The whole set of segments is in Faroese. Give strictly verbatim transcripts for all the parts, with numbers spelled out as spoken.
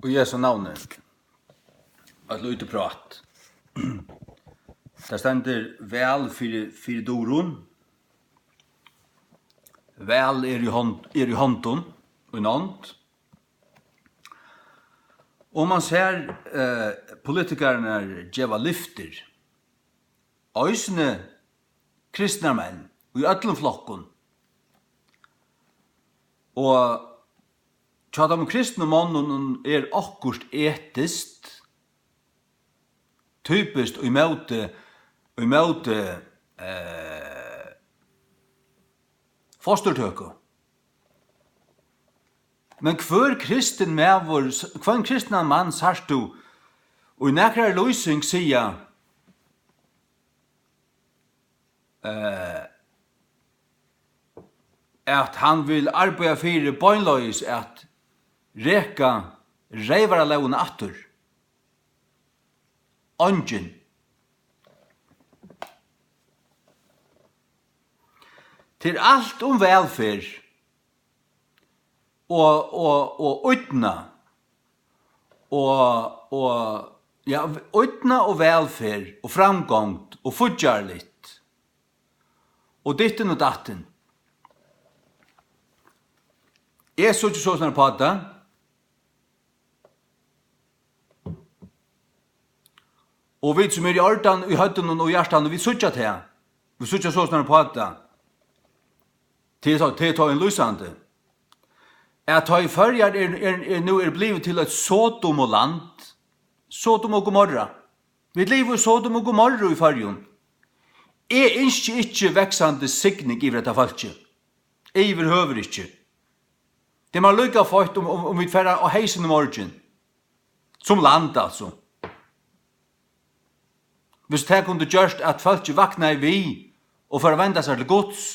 Í Jesu navni. Eitt lítið prát. Tað stendur væl fyri, fyri durum. Væl er í hond-, er í hondum, í nánd. Og man sær, eh, politikararnar geva lyftir. Eisini kristnar menn í øllum flokkum. Og hjá teimum kristnu monnunum er okkurt etiskt, typiskt í móti, í móti, eh, fosturtøku. Men hvør kristin maður, hvønn kristnan mann sært tú í nakrari lýsing siga, eh, at hann vil arbeiða fyri beinleiðis at reka reyvaralógina aftur? Eingin. Tað er alt um vælferð og, og, og ídnað og, og, ja, ídnað og vælferð og framgongd og fíggjarligt og dittin og dattin. Eg síggi soleiðis uppá tað. Og vit, sum eru í ordan í høvdinum og hjartanum, vit síggja tað. Vit síggja soleiðis uppá tað. Tað er tá, tað er tá ein lýsandi. At tá í Føroyar er, er, er nú er blivið til eitt Sodom og land. Sodom og Gomorra. Vit liva í Sodom og Gomorra í Føroyum. Eg ynski ikki vaksandi signing yvir hetta fólkið. Yvirhøvur ikki. Tað er mær líka feitt um, um, um vit fara á heysin í morgin. Sum land, altso. Hvis tað kundi gjørt, at fólkið vaknaði við og fór at venda sær til Guds,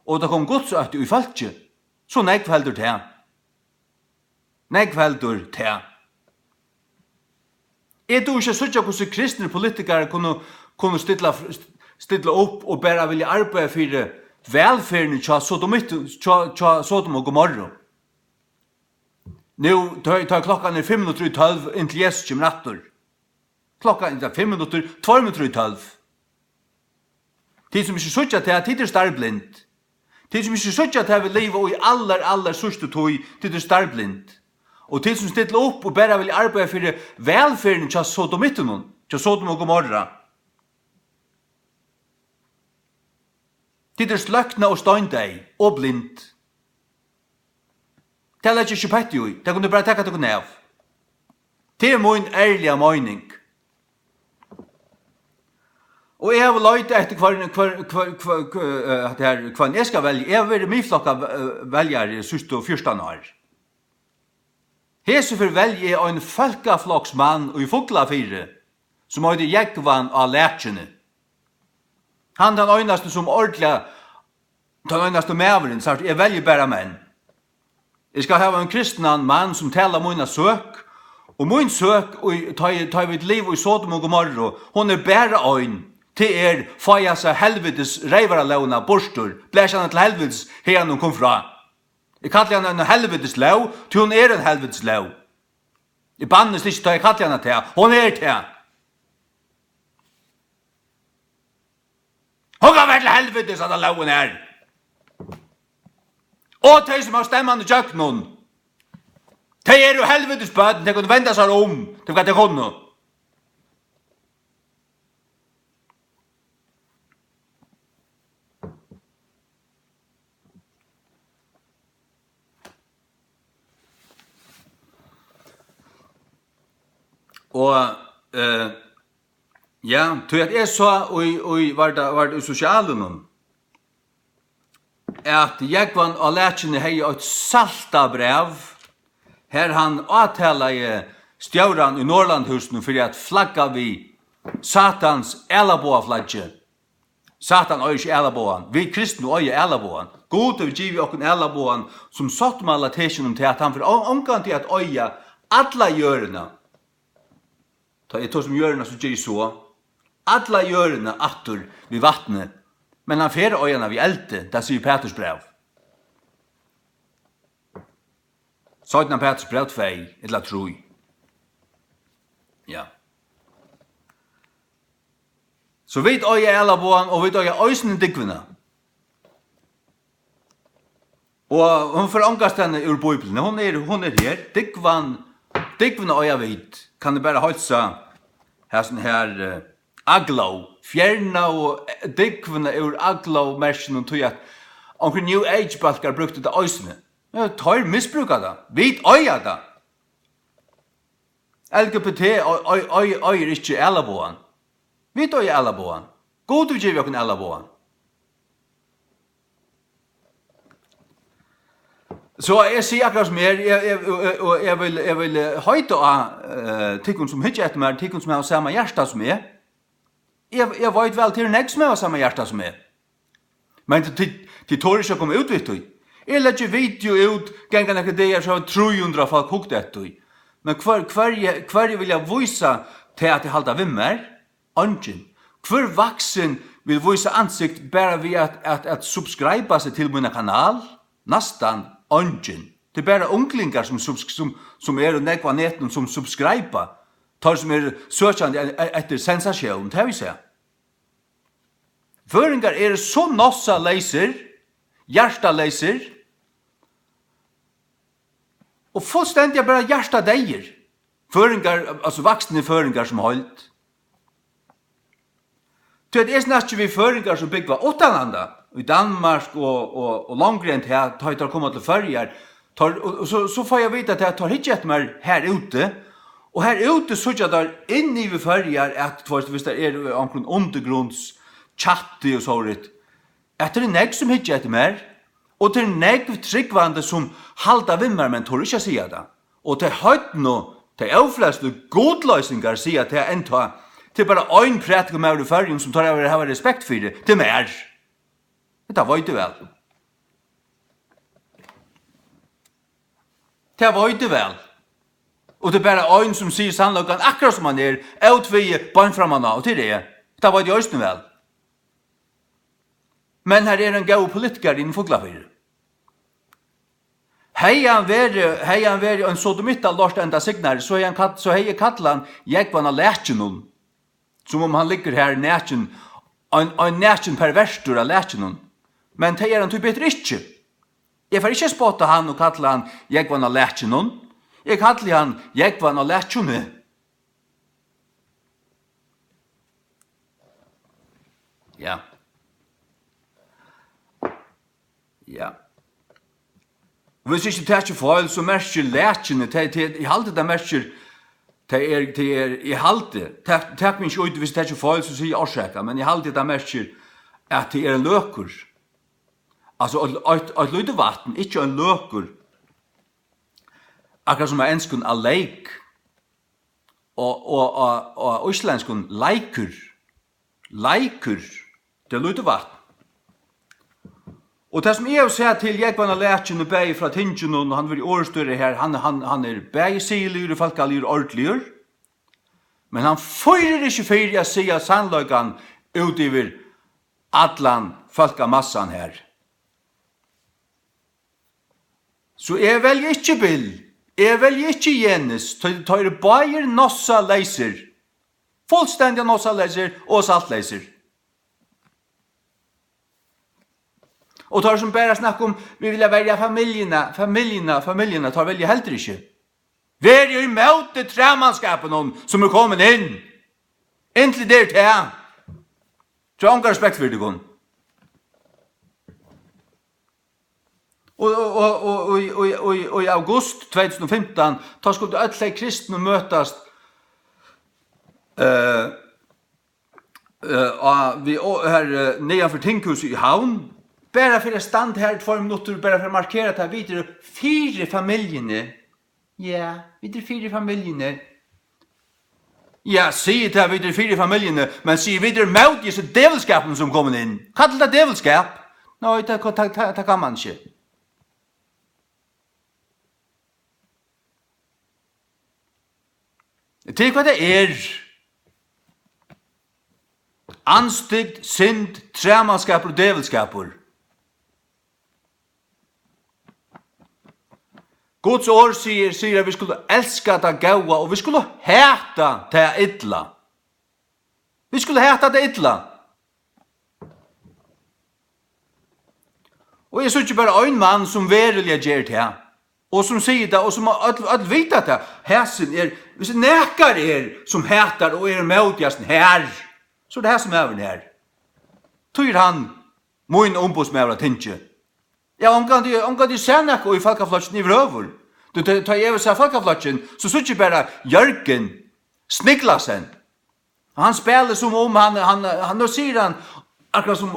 og tað kom Guds ótti í fólkið, so nógv heldur tað. Nógv heldur tað. Eg dugi ikki at síggja, hvussu kristnir politikarar kunnu, kunnu stilla, stilla upp og bara vilja arbeiða fyri vælferðini hjá Sodomittum, hjá, hjá Sodom og Gomorru. Nú, tá, tá klokkan er fimm minuttir í tólv, inntil Jesus kemur aftur. Klokkan er fimm minuttir, tveir minuttir í tólv. Tit, sum ikki síggja tað, tit eru starblind. Tit, sum ikki síggja tað, vit liva í allar, allar síðstu tíð, tit eru starblind. Og tit, sum stilla upp og bara vilja arbeiða fyri vælferðini hjá Sodomittunum, hjá Sodom og Gomorra, tit eru sløknað og steindeyð og blind. Tað leggja ikki petti í. Tað kunnu bara taka tykkum av. Tað er mín ærliga meining. Og eg havi leitað eftir hvør, hvør, hvør, hvør, hvør, eh, hatta her, hvønn eg skal velja. Eg havi verið miðflokka, eh, veljari síðstu fjúrtan ár. Hesi ferð velji eg ein fólkafloksmann í Fuglafirði, sum eitur Jógvan á Lækjuni. Hann er tann einasti, sum ordiliga, tann einasti maðurin, sært, eg velji bara menn. Eg skal hava ein kristnan mann, sum talar mína søk, og mín søk, í, tá ið, tá ið vit liva í Sodom og Gomorru, hon er bara ein. Tað er, fáa hasa helvitis reyvaralógina burtur, blæsa hana til helvitis, haðan hon kom frá. Eg kalli hana eina helvitis lóg, tí hon er ein helvitis lóg. Eg bannist ikki, tá eg kalli hana tað. Hon er tað. Hon kann vera til helvitis, at lógin er. Og tey, sum hava stemman í gjøgnum, tey eru helvitis børn, tey kunnu venda sær um, tey, hvat tey kunnu. Og, eh, ja, tí at eg sá í, í, var tað, var tað í sosialunum, at Jógvan á Lækjuni hevði eitt saltað bræv, har hann átalaði stjóran í Norðurlandahúsinum fyri at flagga við Satans ælaboðaflaggi. Satan eigur ikki ælaboðan. Vit kristnu eiga ælaboðan. Gud hevur givið okkum ælaboðan sum sáttmálatekin um tað, at hann fer on-, ongantíð at eiga alla jørðina. Tá eg tosi um jørðina, so geri eg so. Alla jørðina aftur við vatni. Men hann fer at eiga hana við eldi, tað sigur Pæturs bræv. Seinna Pæturs bræv tvey ella trý. Ja. So vit eiga ælabogan, og vit eiga eisini dúgvuna. Og hon fer ongastaðni úr Bíbliuni. Hon er, hon er her. Dúgvan, dúgvuna eiga vit. Kann eg bara heilsa hasin her, eh, Aglow. Fjerna og, eh, dúgvuna úr Aglow-merkinum, tí at onkrir New Age-bólkar brúktu tað eisini. Ja, teir misbrúka tað. Vit eiga tað. L G B T ei-, ei-, ei-, eigur ikki ælabogan. Vit eiga ælabogan. Gud hevur givið okkum ælabogan. So eg sigi akkurát sum er, eg, eg, og, og eg vil, eg vil, eh, heita á, eh, tykkum sum hyggja eftir mær, tykkum sum hava sama hjarta sum eg. Eg, eg veit væl, tað eru nógv sum hava sama hjarta sum eg. Men tit, tit, tit tora ikki at koma út við tí. Eg leggi video út, ganga nakrar dagar, so hava trý hundrað fólk hugt eftir tí. Men hvør, hvørji, hvørji vilja vísa tað, at tey halda við mær? Eingin. Hvør vaksin vil vísa ansikt bara við at, at, at subscriba seg til mína kanal? Næstan eingin. Tað er bara unglingar, sum subs-, sum, sum eru nógv á netinum, sum subscriba. Teir, sum eru søkjandi e-, e-, eftir sensatión, tað vil siga. Føroyingar eru so nossaleysir, hjartaleysir og fullstendiga bara hjartadeyðir. Føroyingar, altso vaksnir føroyingar sum heild. Tí at eg snakki við føroyingar sum búgva uttanlanda, í Danmark og, og, og longri enn tað, tá ið teir koma til Føroyar, teir, og, og so, so fái eg at vita, at teir hyggja eftir mær her úti, og her úti síggja teir inn yvir Føroyar, at, tú veist, viss teir eru í onkrum undirgrundschatti og sovorðið, at tað eru nógv sum hyggja eftir mær, og tað eru nógv trúgvandi sum halda við mær, men tora ikki at siga tað. Og tey heidnu, tey ófrelstu gudloysingar siga tað enntá. Tað er bara ein prædikumaður í Føroyum sum teir hava, hava respekt fyri. Tað er mær. Hetta veit eg væl. Tað veit eg væl. Og tað er bara ein sum sigur sannleikan akkurát sum hann er, ótvegið beint framman á, og tað er eg. Tað veit eg eisini væl. Men har er ein góður politikari í Fuglafirði. Hevði hann verið, hevði hann verið ein sodomitta, lort enda signari, so hevði hann kall-, so hevði eg kallað hann Jógvan á lakinum, sum um hann liggur har nakin, ein, ein nakin pervertur á lakinum. Men tað er hann tíbetur ikki. Eg fari ikki at spotta hann og kalla hann Jógvan á lakinum. Eg kalli hann Jógvan á lakjuni. Ja. Ja. Hvis ikki taki feil, so merkir lakjuni, tað, tað, eg haldi, tað merkir, tað er, tað er, eg haldi, tak, tak meg ikki út, hvis eg taki feil, so sigi eg orsaka, men eg haldi, tað merkir, at tað er ein løkur. Altso, eitt, eitt, eitt lítið vatn, ikki ein løkur. Akkurát sum á enskum a lake. Og, og, og, og á íslendskum, leikur. Leikur, tað er lítið vatn. Og tað, sum eg havi sæð til Jógvan á lakjuni, bæði frá tinginum, og hann verið orðstýrari her, hann, hann, hann er bæði siðiligur og fólkaligur og ordiligur, men hann fýrir ikki fyri at siga sannleikan út yvir allan fólkamassan her. So eg velji ikki Bill, eg velji ikki Jenis, tí teir eru báðir nossaleysir. Fullstendiga nossaleysir og saltleysir. Og teir sum bara snakka um, "Vit vilja verja familjuna, familjuna, familjuna", teir velja heldur ikki. Verið ímóti træmanskapinum sum er komin inn. Inntil tað er tað, so ongan respekt fyri tykkum. Og, og, og, og, og, og, og, og í august tvey túsund og fimtan, tá skuldu øll tey kristnu møtast, eh, eh, á, við, og her, eh, niðan fyri tinghúsið í Havn, bara fyri at standa her í tveir minuttir, bara fyri at markera, at vit eru fyri familjuni. Ja, vit eru fyri familjuni. Ja, sig tað, vit eru fyri familjuni, men sig, vit eru móti hesum djevulskapinum, sum komin inn. Kalla tað djevulskap? Nei, tað, tað, tað, tað kann man ikki. Tað er, hvat tað er. Andstygd, synd, træmanskapur og djevulskapur. Guds orð sigur, sigur, at vit skulu elska tað góða, og vit skulu hata tað illa. Vit skulu hata tað illa. Og eg síggi bara ein mann, sum veruliga ger tað, og sum sigur tað, og sum øll, øll vita tað. Hasin er, hvis nakar er, sum hatar og er ímóti hasum her, so er tað hasin maðurin her. Tí er hann mín umboðsmaður á tingi. Eg havi ongantíð, ongantíð sæð nakað í Fólkaflokkinum yvirhøvur. Tú, tá, tá eg vil sæð Fólkaflokkin, so síggi eg bara Jørgen Sniklasen. Og hann spælir sum um hann, hann, hann, nú sigur hann akkurát sum,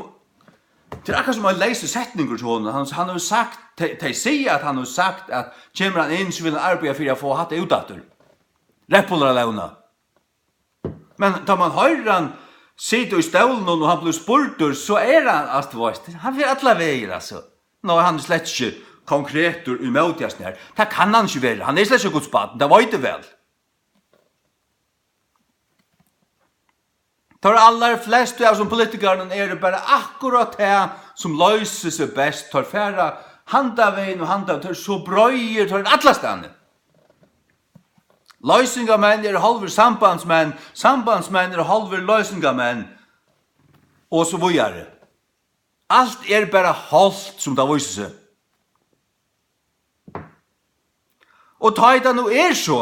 tað er akkurát sum ein leysur setningur hjá honum. Hann, hann hevur sagt, tey, tey siga, at hann hevur sagt, at kemur hann inn, so vil hann arbeiða fyri at fáa hatta út aftur. Repullarlógina. Men tá man hoyrir hann sita í stólinum og hann blívur spurdur, so er hann, alt, veist, hann fer allar vegir, altso. Ná, hann er slett ikki konkretur ímóti hasum her. Tað kann hann ikki vera. Hann er slett ikki Guds barn, tað veit eg væl. Teir allar flestu av sum politikarunum eru bara akkurát tað, sum loysir seg best. Teir fara handan vegin og handan, teir eru so breiðir, teir eru allastaðni. Loysingamenn eru hálvir sambandsmenn, sambandsmenn eru hálvir loysingamenn, og so víðari. Alt er bara hálvt, sum tað vísir seg. Og tá ið tað nú er so,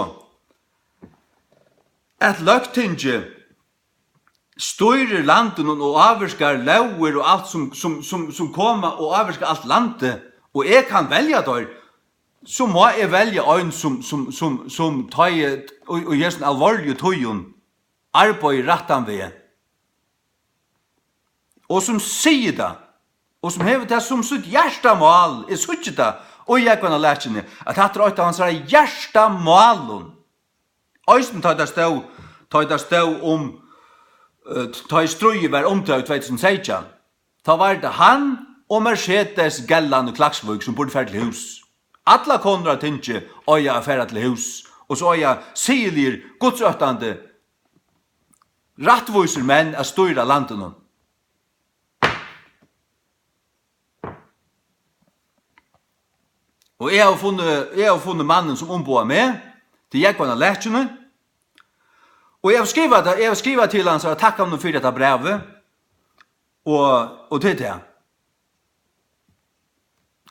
at Løgtingið stýrir landinum og ávirkar lógir og alt sum, sum, sum, sum koma og ávirka alt landið, og eg kann velja teir, so má eg velja ein sum, sum, sum, sum tá eg í, í hesum alvorligu tíðum arbeiðir rættan veg, og sum sigur tað, og sum hevur tað sum sítt hjartamál, eg síggi tað í Jógvan á Lækjuni, at hatta er eitt av hansara hjartamálum. Eisini tá tað stóð, tá tað stóð um, eh, tá ið stríðið var um tað í tvey túsund og seytjan, tá var tað hann og Mercedes Gellan í Klaksvík, sum burdi farið til hús. Allar konur á tingi eiga at fara til hús, og so eiga siðiligir, gudsóttandi, rættvísir menn at stýra landinum. Og eg havi funnið, eg havi funnið mannin sum umboðar meg, tað er Jógvan á Lækjuni. Og eg havi skrivað tað, eg havi skrivað til hans og takkað honum fyri hetta brævið. Og, og tað er tað.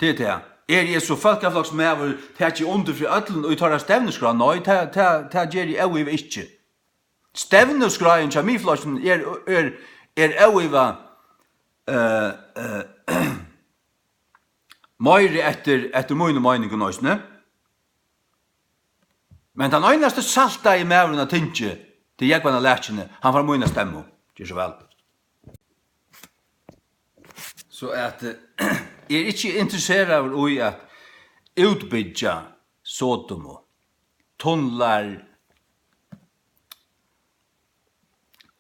Tað er tað. Eri eg so fólkafloksmaður, taki eg undir fyri øllum í teirra stevnuskrá? Nei, tað, tað, tað geri eg óivað ikki. Stevnuskráin hjá Miðflokkinum er, er, er óivað, eh, eh, meiri eftir, eftir mínum meiningum eisini. Men tann einasti saltaði maðurin á tingi, tað er Jógvan á Lækjuni, hann fær mína stemmu. Ger so væl. So at, eh, eg eri ikki interesseraður í at útbyggja Sodomu, tunlar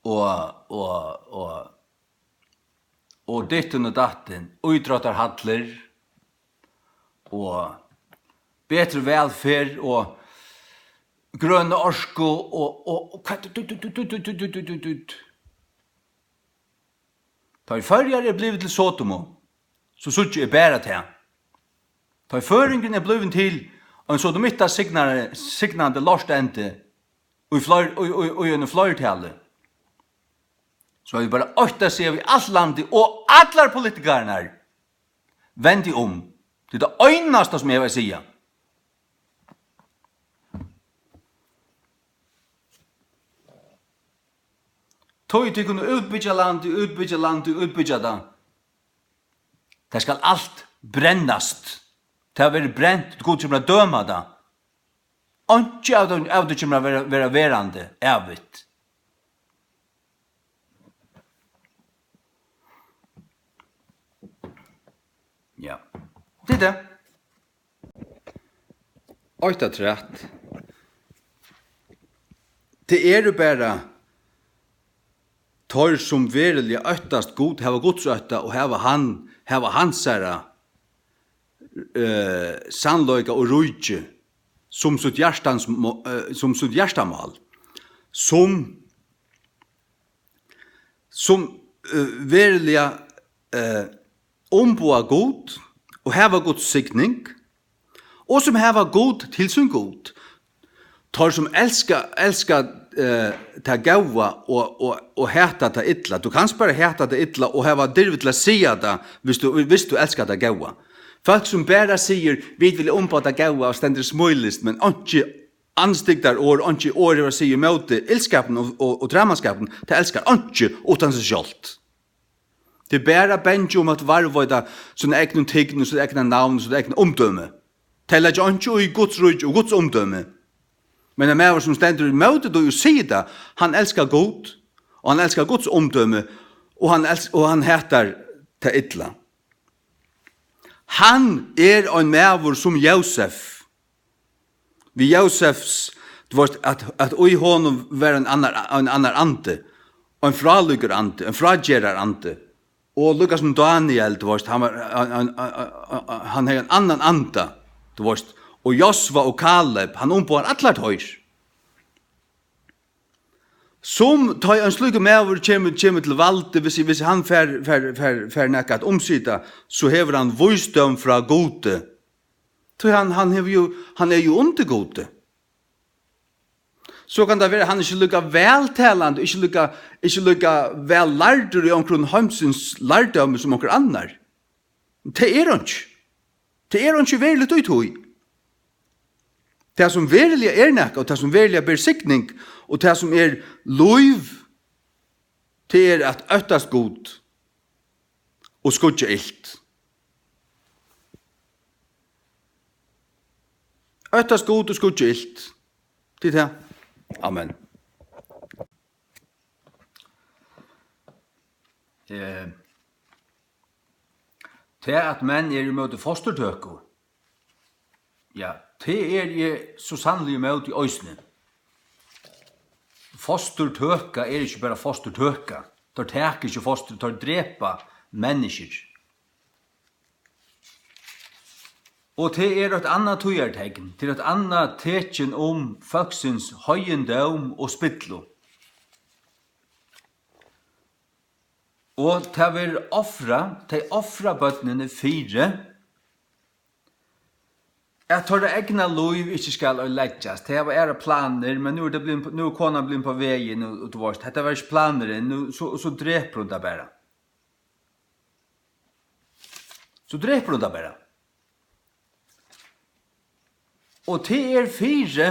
og, og, og, og dittin og dattin, ítróttarhallir og betri vælferð og grøna orku og, og, og hvat, du, du, du. Tá ið Føroyar er blivið til Sodomu, so síggi eg bara tað. Tá ið føroyingurin er blivin til ein sodomitta signari-, signandi lortendi í fleir-, í, í, í einum fleirtali, so havi eg bara eitt at siga við alt landið og allar politikararnar: Vend teg um. Tað er tað einasta, sum eg havi at siga. Tí tit kunnu útbyggja landið, útbyggja landið, útbyggja tað. Tað skal alt brennast. Tað verður brent, Gud kemur at døma tað. Einki av tí, av tí kemur at vera, vera verandi ævigt. Ja. Tað er tað. Eitt afturat. Tað eru bara teir, sum veruliga óttast Gud, hava gudsótta og hava hann, hava hansara, eh, sannleika og ríki sum sítt hjartans mo-, eh, sum sítt hjartamál, sum, sum, eh, veruliga, eh, umboða Gud og hava Guds signing, og sum hava Gud til sín Gud. Teir sum elska, elska, eh, tað góða og, og, og hata tað illa. Tú kanst bara hata tað illa og hava dirvi til at siga tað, viss tú, viss tú elskar tað góða. Fólk sum bara sigur, "Vit vilja umboða tað góða," og stendur og smílist, men einki andstygdarorð, einki orð hevur at siga ímóti illskapinum og, og, og træmanskapinum, tað elskar einki uttan seg sjálvt. Tað er bara bangi um at varðveita sína egnu tign og sítt egna navn og sítt egna umdømi. Tey leggja einki í Guds ríki og Guds umdømi. Men ein maður, sum stendur ímóti tí og sigur tað, hann elskar Gud, og hann elskar Guds umdømi, og hann els-, og hann hatar tað illa. Hann er ein maður sum Jósef. Við Jósefs, tú veist, at, at í honum var ein annar, ein annar andi, ein frálíkur andi, ein frágerðar andi. Og líka sum Daniel, tú veist, hann var, ein, ein, ein, ein, ein, hann hevði ein annan anda, tú veist. Og Josva og Kaleb, hann umboðar allar teir. Sum tá ein slíkur maður kemur, kemur til valdið, hvis, hvis hann fær, fær, fær, fær nakað at umsita, so hevur hann vísdóm frá Gudi. Tí hann, hann hevur jú, hann er jú undir Gudi. So kann tað vera, hann er ikki líka væltalandi, ikki líka, ikki líka væl lærdur í onkrum heimsins lærdómi sum onkur annar. Tað er einki. Tað er einki veruligt í tí. Tað, sum veruliga er nakað, og tað, sum veruliga ber signing, og tað, sum er lív, tað er at óttast Gud og skýggja ilt. Óttast Gud og skýggja ilt. Tað er tað. Amen. Eh, tað, at menn eru ímóti fosturtøku, ja, tað eri eg so sanniliga ímóti eisini. Fosturtøka er ikki bara fosturtøka. Teir taka ikki fostur, teir drepa menniskjur. Og tað er eitt annað tíðartekn, tað er eitt annað tekin um fólksins heiðindóm og spillu. Og tað verður ofrað, tey ofra børnini fyri, at teirra egna lív ikki skal oyðileggjast. Tey hava aðrar planir, men nú er tað blivin, nú er konan blivin på vegin, og, og tú veist, hetta var ikki planurin, nú, so, so drepur hon tað bara. So drepur hon tað bara. Og tað er fyri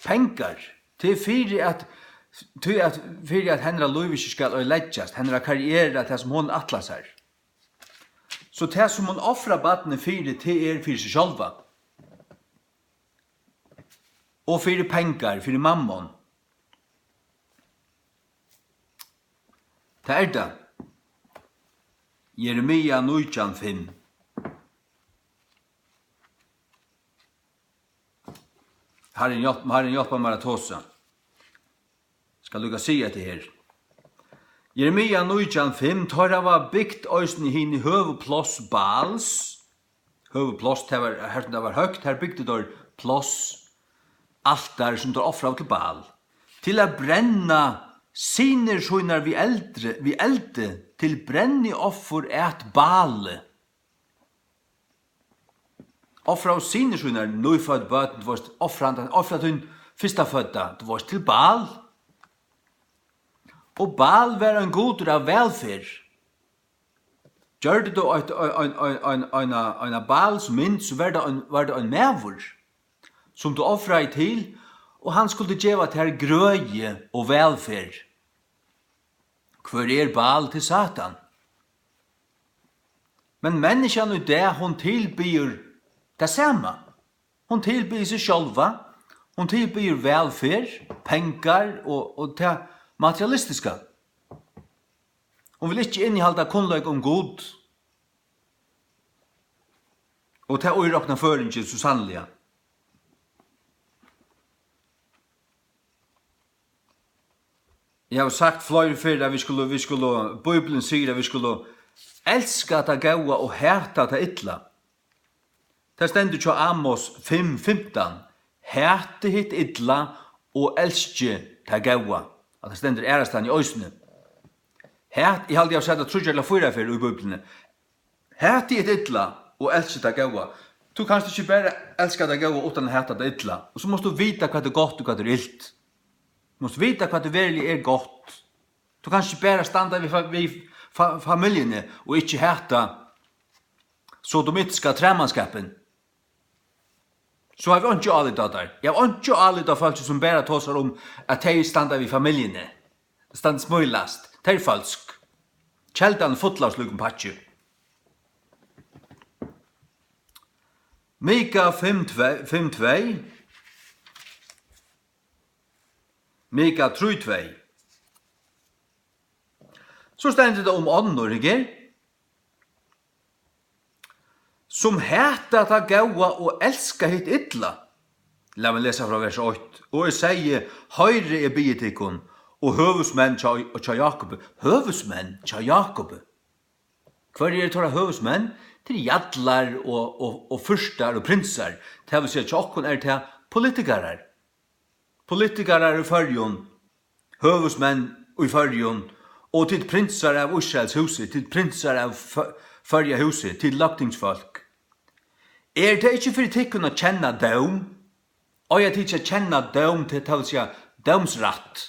pengar. Tað er fyri at, tí at, fyri at hennara lív ikki skal oyðileggjast, hennara karriera, tað sum hon ætlar sær. So tað, sum hon ofrar barnið fyri, tað er fyri seg sjálva. Og fyri pengar, fyri mammon. Tað er tað. Jeremia nítjan fimm. Harrin hjálp, Harrin hjálpar mær at tosa. Skal líka siga hetta her. Jeremia nítjan fimm, teir hava bygt eisini hini høgupláss Baals. Høgupláss, tað var, har sum tað var høgt, har bygdu teir pláss, altar, sum teir ofraðu til Baal. Til at brenna synir sínar við eldri, við eldi, til brennioffur at Baali. Ofraðu synir sínar, nýfødd børn, tú veist, ofra hann, ofra tín fyrstafødda, tú veist, til Baal. Og Baal var ein gudur av vælferð. Gjørdi tú eitt, ein, ein, ein, ein, eina, eina Baals mynd, so var tað ein, var tað ein maður, sum tú ofraði til, og hann skuldi geva tær grøði og vælferð. Hvør er Baal? Til Satan. Men menniskjan í dag, hon tilbiður tað sama. Hon tilbiður seg sjálva, hon tilbiður vælferð, pengar og, og tað materialistiska. Hon vil ikki innihalda kunnleik um Gud. Og tað íroknar føroyingin so sanniliga. Eg havi sagt fleiri ferð, at vit skulu, vit skulu, Bíblian sigur, at vit skulu elska tað góða og hata tað illa. Tað stendur hjá Amos fimm fimtan: "Hatið hitt illa og elskið tað góða." At tað stendur aðrastaðni eisini. Hat, eg haldi, eg havi sæð tað tríggjar ella fýra ferðir í Bíbliuni. "Hatið hitt illa og elskið tað góða." Tú kanst ikki bara elska tað góða uttan at hata tað illa. Og so mást tú vita, hvat er gott og hvat er ilt. Tú mást vita, hvat ið veruliga er gott. Tú kanst ikki bara standa við fa-, við fa-, familjuni og ikki hata sodomitiska træmanskapin. So havi eg einki álit á tær. Eg havi einki álit á fólki, sum bara tosar um, at tey standa við familjuni. Standa smílast. Tað er falsk. Keldan er full av slíkum pakki. Mika fimm tvey, fimm tvey. Mika trý tvey. So stendur tað um onnur, ikki? Sum hata tað góða og elska hitt illa. Lat meg lesa frá vers eitt. Og eg segði: Hoyrið, eg biði tykkum, og høvuðsmenn hjá, hjá Jákupi. Høvuðsmenn hjá Jákupi. Hvørjir eru teirra høvuðsmenn? Tað eru jallar og, og, og fyrstar og prinsar. Tað vil siga, hjá okkum eru tað politikarar. Politikarar í Føroyum, høvuðsmenn í Føroyum, og tit prinsar av Ísraels húsi, tit prinsar av Fø-, Føroya húsi, tit løgtingsfólk. Er tað ikki fyri tykkum at kenna dóm? Eiga tit ikki at kenna dóm, tað, tað vil siga dómsrætt?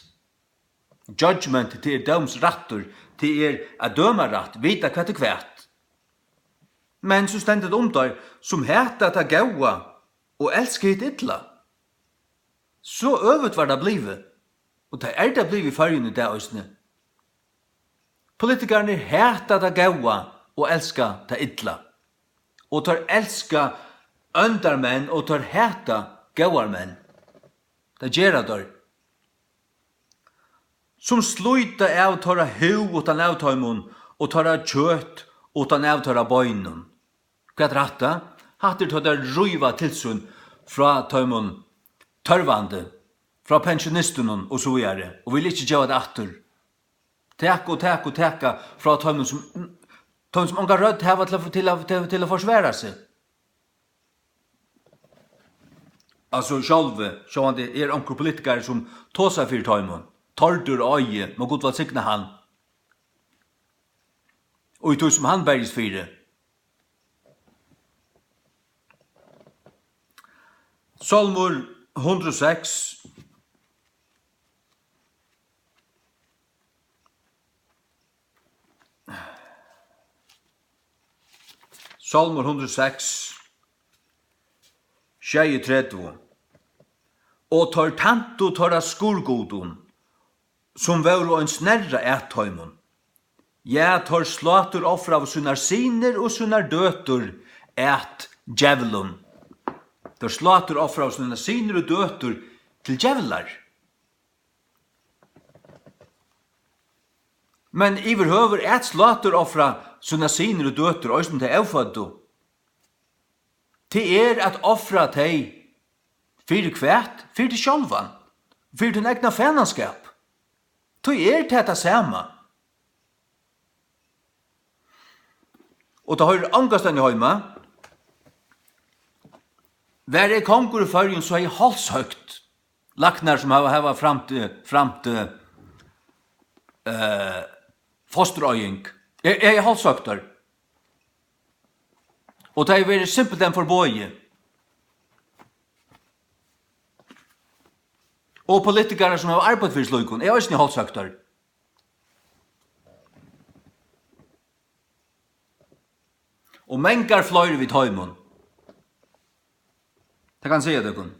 Judgment, tað er dómsrættur, tað er at døma rætt, vita hvat er hvat. Men so stendur tað um teir, sum hata tað góða og elska hitt illa. So øvugt var tað blivið, og tað er tað blivið í Føroyum í dag eisini. Politikararnir hata tað góða og elska tað illa. Og teir elska óndar menn, og teir hata góðar menn. Tað gera teir. Sum slíta av teirra húð uttan av teimum, og teirra kjøt uttan av teirra beinum. Hvat er hatta? Hatta er tá teir ríva til sín frá teimum tørvandi, frá pensjonistunum og so víðari, og vilja ikki geva tað aftur. Taka og taka og taka frá teimum, sum, teimum, sum onga rødd hava til at, til at, til, til at forsvara seg. Altso, sjálvi, sjálvandi er onkur politikari, sum tosar fyri teimum. Tórður á Eiði, má Gud vælsigna hann. Og í tí, sum hann berjist fyri. Sálmur hundrað og seks. Sálmur hundrað og seks, sjeyogtretivu. Og teir tæntu teirra skurðgudum, sum vóru ein snerra at teimum. Ja, teir sláturofraðu sínar synir og sínar døtur at djevlum. Teir sláturofraðu sínar synir og døtur til djevlar. Men yvirhøvur at sláturofra sínar synir og døtur, eisini tey óføddu, tað er at ofra tey fyri hvat? Fyri teg sjálvan, fyri tín egna fanaskap. Tí er tað tað sama. Og tað hoyrir ongastaðni heima. Var eg kongur í Føroyum, so hevði eg hálshøgt læknar, sum hava, hava framt, eh, framt, eh, eh, fostureiðing. Eg, eg hevði hálshøgt teir. Og tað hevði verið simpelthen forboðið. Og politikarar, sum hava arbeitt fyri slíkum, er eisini hálshøgt teir. Og mangar fleiri við teimum. Tað kann eg siga tykkum.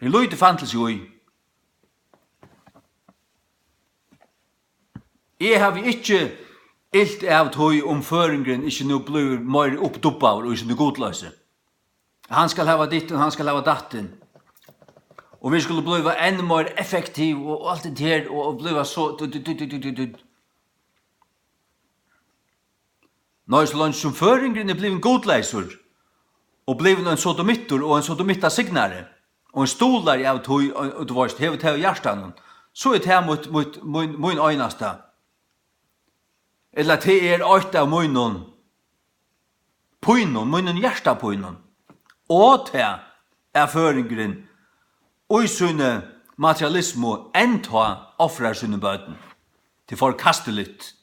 Eg lítið fantasi í. Eg havi ikki ilt av tí, um føroyingurin ikki nú blívur meir uppdubbaður í síni gudloysi. Hann skal hava dittin, hann skal hava dattin. Og vit skulu blíva enn meir effektiv og alt det her, og, og blíva so du, du, du. Nei, so leingi sum føroyingurin er blivin gudleysur og blivin ein sodomittur og ein sodomittasignari og ein stuðlari av tí, og, og tú veist, hevur tað í hjartanum, so er tað mítt, mítt, mín, mín einasta, ella tað er eitt av mínum pínum, mínum hjartapínum, og tað er føroyingurin í síni materialismu enntá ofrar síni børn. Tað er forkastiligt.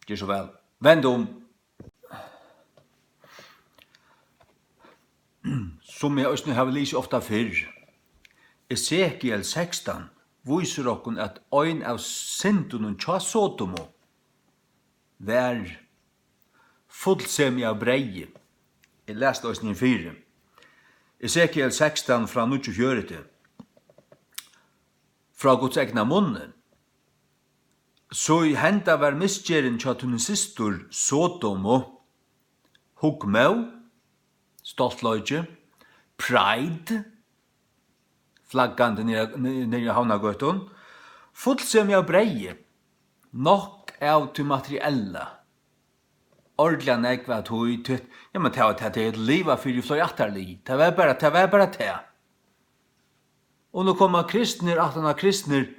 Ger so væl. Vend um. sum eg eisini havi lisið ofta fyrr. Esekiel sekstan vísir okkum, at ein av syndunum hjá Sodomu var fullsemi av breyði. Eg las tað eisini fyri. Esekiel sekstan frá níggjuogfjøruti. Frá Guds egna munni. So henda var misgerðin hjá tíni systur Sodomu, hugmóð, stoltleiki, pride, flaggandi niðri, niðri í Havnargøtum, fullsemi av breyði, nokk av tí materiella, ordiliga nógv av tí, tí, ja, men tað var tað, tey høvdu livað fyri í fleiri ættarlið. Tað var bara, tað var bara tað. Og nú koma kristnir, aftan á kristnir,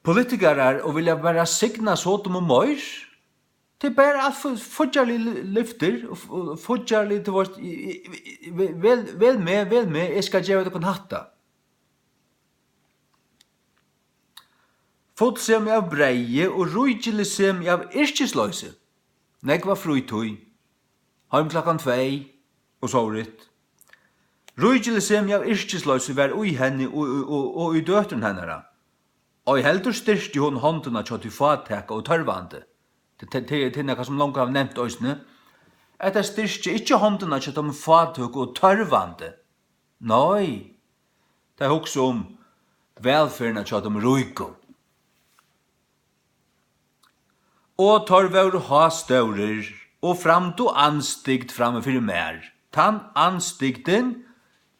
politikarar og vilja bara signa Sodomu meir. Tað er bara alt for, fíggjarlig lyftir og f-, og fíggjarlig, tú veist, í, í, í, ve-, vel, vel meg, vel meg, eg skal geva tykkum hatta. Fullsemi av breyði og ríkilig semi av yrkisloysi. Nógva frítíð. Heim klokkan tvey og sovorðið. Ríkilig semi av yrkisloysi var í henni og, og, og, og í døtrum hennara. Ei heldur styrkti hon hondina hjá tí fátæka og tørvandi. Tað, tað, tað, tað er nakað, sum longu hava nevnt eisini, at tað styrkti ikki hondina hjá teimum fátøku og tørvandi. Nei, tað hugsa um vælferðina hjá teimum ríku. Og teir vóru hástórir og framdu andstygd framman fyri mær. Tann andstygdin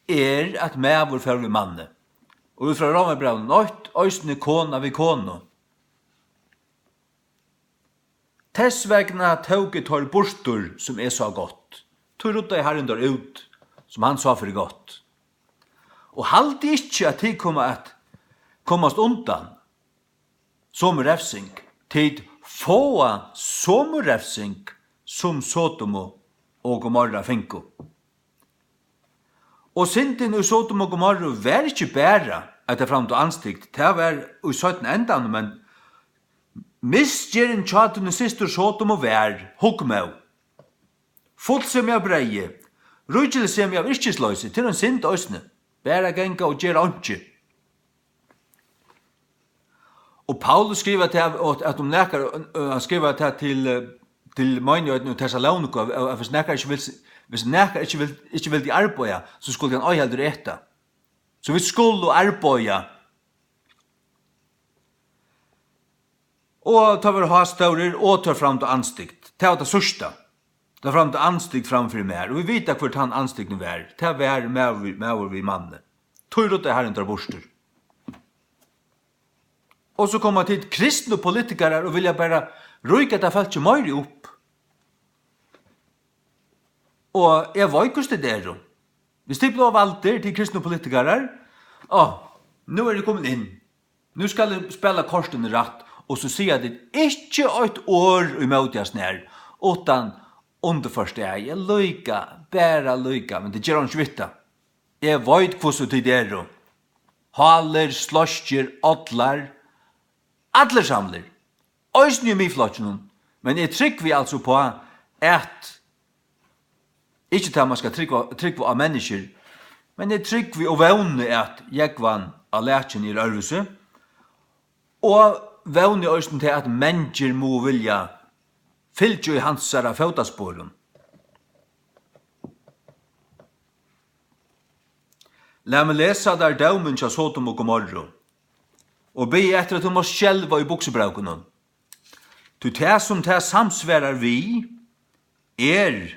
er, at maður fór í manni. Og út frá Rómarbrævinum eitt, eisini kona við konu. Tess vegna tók eg teir burtur, sum eg sá gott. Tí ruddaði Harrin teir út, sum hann sá fyri gott. Og haldið ikki, at tit koma at komast undan somu revsing. Tit fáa somu revsing, sum Sodomu og Gomorra fingu. Og syndin í Sodomu og Gomorru var ikki bara, at tey framdu andstygd, tað var í seinna endanum, men misgerðin hjá tíni systur Sodomu var hugmóð, fullsemi av breyði, ríkilig semi av yrkisloysi, tað er ein synd eisini, bara ganga og gera einki. Og Paulus skrivar tað, at, at um nakar, øh, hann skrivar tað til, øh, til meinigheitini í Tessaloniku, at, at, at hvis nakar ikki vil, hvis nakar ikki vil, ikki vildi arbeiða, so skuldi hann ei heldur eta. So vit skulu arbeiða. Og teir vóru hástórir, og teir framdu andstygd. Tað var tað síðsta. Teir framdu andstygd framman fyri mær. Og vit vita, hvør tann andstygdin var. Tað var maður við, maður við manni. Tí ruddaði Harrin teir burtur. Og so koma tit kristnu politikarar og vilja bara ríka tað fólkið meiri upp. Og eg veit, hvussu tit eru. Hvis tit blíva valdir til kristnu politikarar, á, nú eri eg komin inn. Nú skal eg spæla kortini rætt, og so siga tit ikki eitt orð ímóti hasum her, uttan undirforstaðið, ja, líka, bara líka, men tað ger einki við tað. Eg veit, hvussu tit eru. Hálir, sleskir, ollar, allir samlir. Eisini í Miðflokkinum. Men eg trúgvi altso uppá, at, ikki tað, man skal trúgva, trúgva á menniskjur, men eg trúgvi og vóni, at jógvan á lakið er øðrvísi, og vóni eisini til, at mangir mugu vilja fylgja í hansara fótasporum. Lat meg lesa tær dómin hjá Sodom og Gomorru, og biðja eftir, at tú mást skelva í buksubrókunum. Tí tað, sum tað samsvarar við, er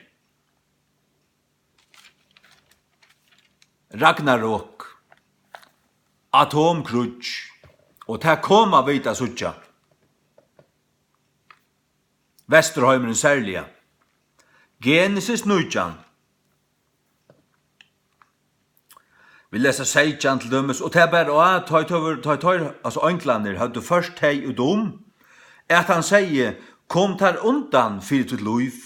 Ragnarok, atomkríggj, og tað koma vit at síggja. Vesturheimurin serliga. Genesis nítjan. Vit lesa seytjan til dømis, og tað bar á, tá ið teir, tá ið teir, altso einglarnir, høvdu ført tey út um, at hann segði: Kom tær undan fyri títt lív.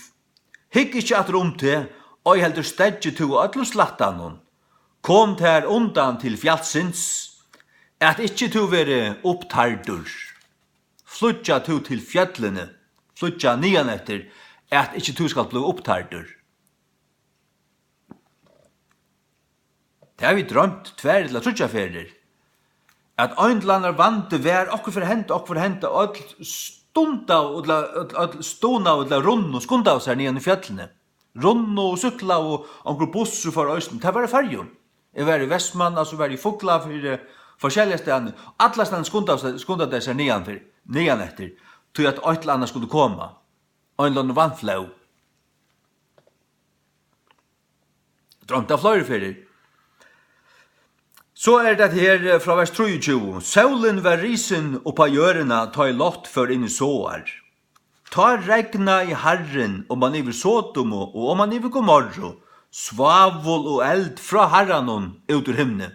Hygg ikki aftur um teg, ei heldur steðgi tú á øllum slættanum. Kom tær undan til fjallsins, at ikki tú verði upptærdur. Flýggja tú til fjøllini, flýggja niðaneftir, at ikki tú skalt blíva upptærdur. Tað hava vit droymt tvær ella tríggjar ferðir, at ein ella annar vandi var, okkurt fer at henda, okkurt fer at henda, og øll stundaðu, ella øll, øll stundaðu, ella runnu, skundaðu sær niðan í fjøllini. Runnu og súkklaðu, og onkur bussur fór eisini. Tað var í Føroyum. Eg var í Vestmanna, so var eg í Fuglafirði, forskelliga staðni. Allastaðni skundaðu sær, skundaðu tey sær niðan fyri, niðan eftir, tí at eitt ella annað skuldi koma. Ein ella annar vatnflóð. Droymt tað fleiri ferðir. So er tað her, eh, frá vers trýogtjúgu. Sólin var risin upp á jørðina, tá ið Lot fór inn í Soar. Tá regnaði Harrin oman yvir Sodomu og oman yvir Gomorru svávul og eld frá Harranum út úr himni.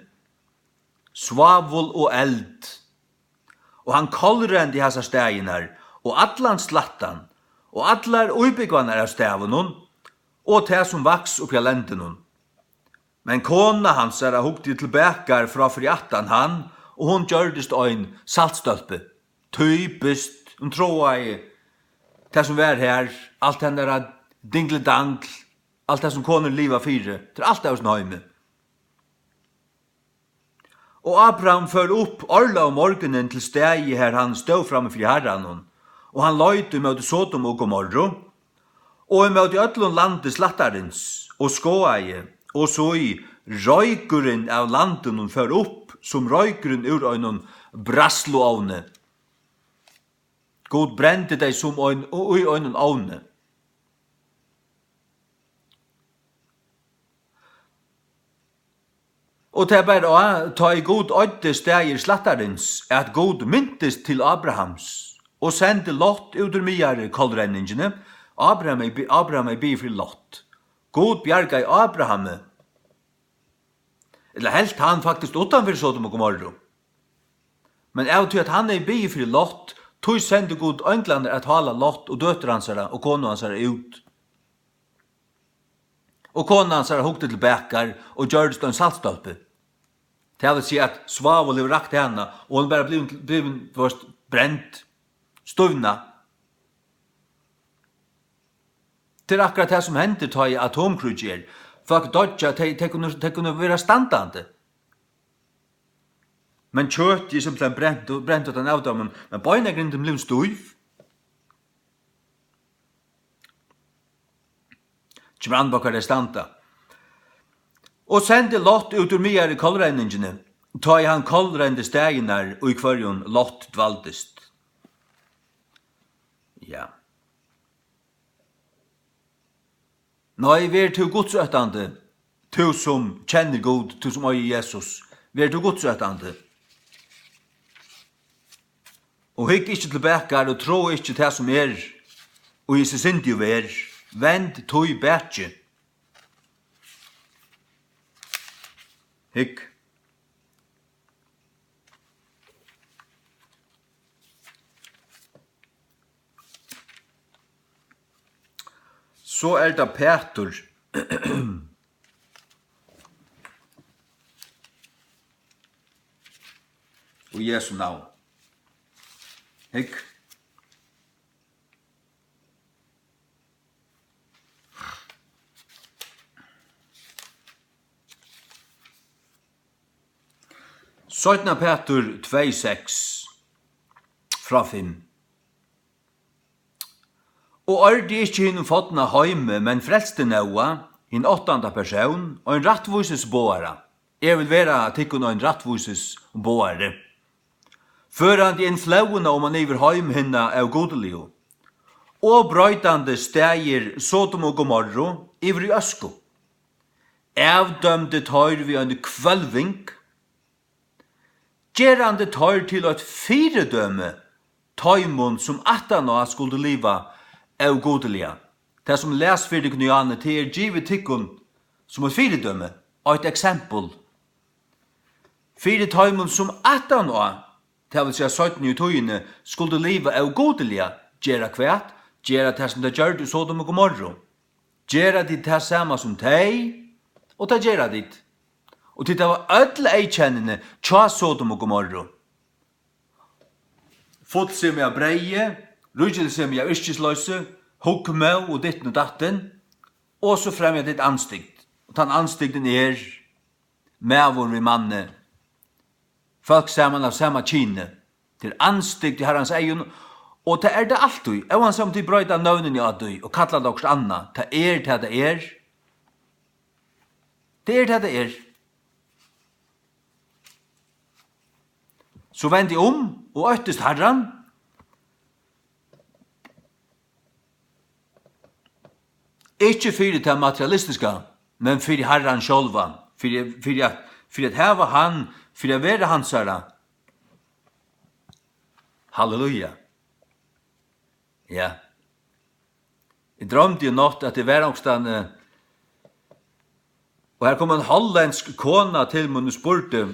Svávul og eld. Og hann kollrendi hasar staðirnar, og allan slættan, og allar íbúgvarnar av staðunum, og tað, sum vaks uppi á lendinum. Men kona hansara hugdi til bakar frá fyri aftan hann, og hon gjørdist ein saltstólpi. Typiskt, hon tráaði tað, sum var har, alt hennara dingli-dangl, alt tað, sum konur liva fyri, tað er alt av hesum heimi. Og Abraham fór upp árliga um morgunin til staðið, har hann stóð frammi fyri Harranum, og hann leit ímóti Sodom og Gomorru, og ímóti øllum landi slættarins, og skoðaði, og sí, roykurin av landinum fór upp sum roykurin úr einum bræðsluovni. Gud brendi tey sum ein, í einum ovni. Og tað bar á, tá ið Gud oyddi staðir slættarins, at Gud mintist til Abrahams og sendi Lot út úr miðjari kollrenningini. Abraham er bi-, Abraham er biður fyri Lot. Gud bjargaði Abrahami. Ella helt hann faktiskt uttan fyri Sodom og Gomorru. Men av tí at hann er biður fyri Lot, tí sendi Gud einglarnar at hála Lot og døtur hansara og konu hansara út. Og kona hansara hugdi til bakar og gjørdist ein saltstólpi. Tað vil siga, at svávul hevur rakt hana, og hon er bara blivin, blivin, tú veist, brend, stivnað. Tað er akkurát tað, sum hendir, tá ið atomkríggj er. Fólk doyggja, tey, tey kunnu, tey kunnu vera standandi. Men kjøtið er simpelthen brent, brent út av avdómin, men beinagrindin blivin stív. Kemur an á, hvar tey standa. Og sendi Lot út úr miðjari kollrenningini, tá ið hann kollrendi staðirnar, í hvørjum Lot dvaldist. Ja. Nei, ver tú gudsóttandi, tú sum kennir Gud, tú sum eigur Jesus, ver tú gudsóttandi. Og hygg ikki til bakar og trá ikki tað sum er, og í seg syndi og ver, vend tí bakið. Hygg. So er tað Pætur. Í Jesu navn. Hygg. Seinna Pætur tvey seks frá fimm. Og ørdi ikki hinum fodna heimi, men frelsti Nóa, hin áttanda persón, ein rættvísis boðara. Eg vil vera tykkum ein rættvísis boðari. Førandi inn flóðina oman yvir heim hinna ógudiligu, og broytandi staðir Sodom og Gomorru yvir í øsku, avdømdi teir við eini hvølving, gerandi teir til eitt fyridømi teimum, sum aftaná skuldu liva ógudiliga. Tað, sum las fyri tykkum í áðni, tað er givið tykkum sum eitt fyridømi, eitt eksempel. Fyri teimum, sum aftaná, tað vil siga, seinni í tíðini, skuldu liva ógudiliga, gera hvat? Gera tað, sum tey gjørdu í Sodom og Gomorru. Gera tit tað sama sum tey? Og tað gera tit. Og tit hava øll eyðkennini hjá Sodom og Gomorru. Fullsemi av breyði, ríkidømi av yrkisloysi, hugmóð og ditten og datten, og so fremja tit andstygd. Og tann andstygdin er maður við manni, fólk saman av sama kyni. Tað er andstygd í Harrans eygum, og tað er tað altíð, óansæð um tit broyta nøvnini á tí og kalla tað okkurt annað. Tað er tað, tað er. Tað er tað, tað er. So vend teg um og óttist Harran. Ikki fyri tað materialistiska, men fyri Harran sjálvan, fyri, fyri at, fyri at hava hann, fyri at vera hansara. Halleluja. Ja. Eg droymdi í nátt, at eg var onkustaðni, og har kom ein hollendsk kona til mín og spurdi,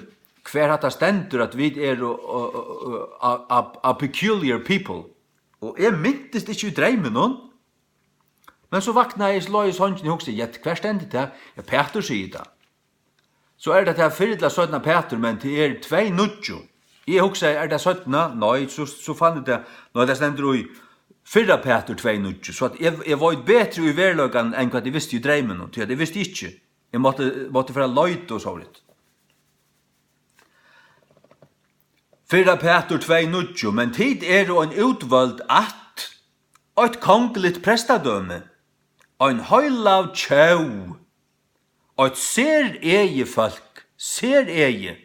hvar hatta stendur, at vit eru, uh, uh, uh, a, a, a peculiar people. Og eg mintist ikki í dreyminum, men so vaknaði eg, so lá eg í songini og hugsaði, ja, hvar stendur tað? Ja, Pætur sigur tað. So er tað tað fyrra ella seinna Pætur, men tað er tvey níggju. Eg hugsaði, er tað seinna? Nei, so, so fann eg tað. Nei, tað stendur í fyrra Pætur tvey níggju, so at eg, eg veit betri í veruleikanum enn hvat eg visti í dreyminum, tí at eg visti ikki. Eg mátti, mátti fara at leita og sovorðið. Fyrra Pætur tvey níggju, men tit eru ein útvøld ætt, eitt kongligt prestadømi, ein heilag tjóð, eitt seregið fólk, seregið.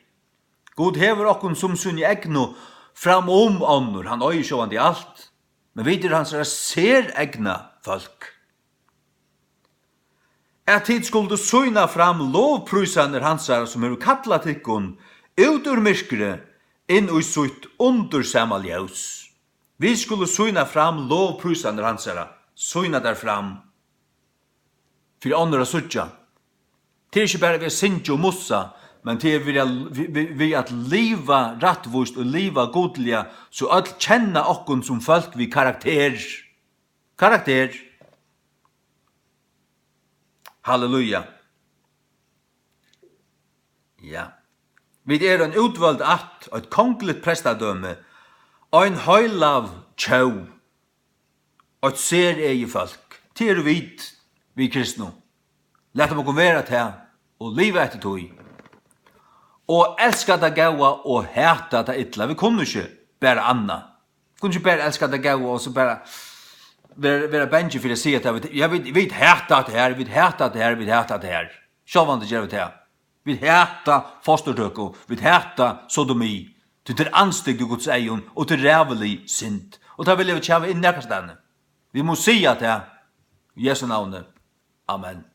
Gud hevur okkum sum síni egnu fram um onnur, hann eigur sjálvandi alt, men vit eru hansara seregna fólk. At tit skuldu sýna fram lovprísanir hansara, sum hevur kallað tykkum út úr myrkri inn í sítt undursama ljós. Vit skulu sýna fram lovprísanir hansara, sýna tær fram fyri onnur at síggja. Tað er ikki bara við at syngja og mussa, men tað er við at, við, við, við at liva rættvíst og liva gudliga, so øll kenna okkum sum fólk við karakter. Karakter. Halleluja. Ja. Vit eru ein útvøld ætt, eitt kongligt prestadømi, ein heilag tjóð, eitt seregið fólk. Tað eru vit, vit kristnu. Lat okkum vera tað og liva eftir tí. Og elska tað góða og hata tað illa. Vit kunnu ikki bara annað. Kunnu ikki bara elska tað góða og so bara vera, vera bangin fyri at siga tað. Vit, ja, vit, vit hata tað her, vit hata tað her, vit hata tað her. Sjálvandi gera vit tað. Vit hata fosturtøku, vit hata sodomi. Tí tað er andstygd í Guds eygum og tað er ræðulig synd. Og tað vilja vit ikki hava inn nakrastaðni. Vit mugu siga tað í Jesu navni. Amen.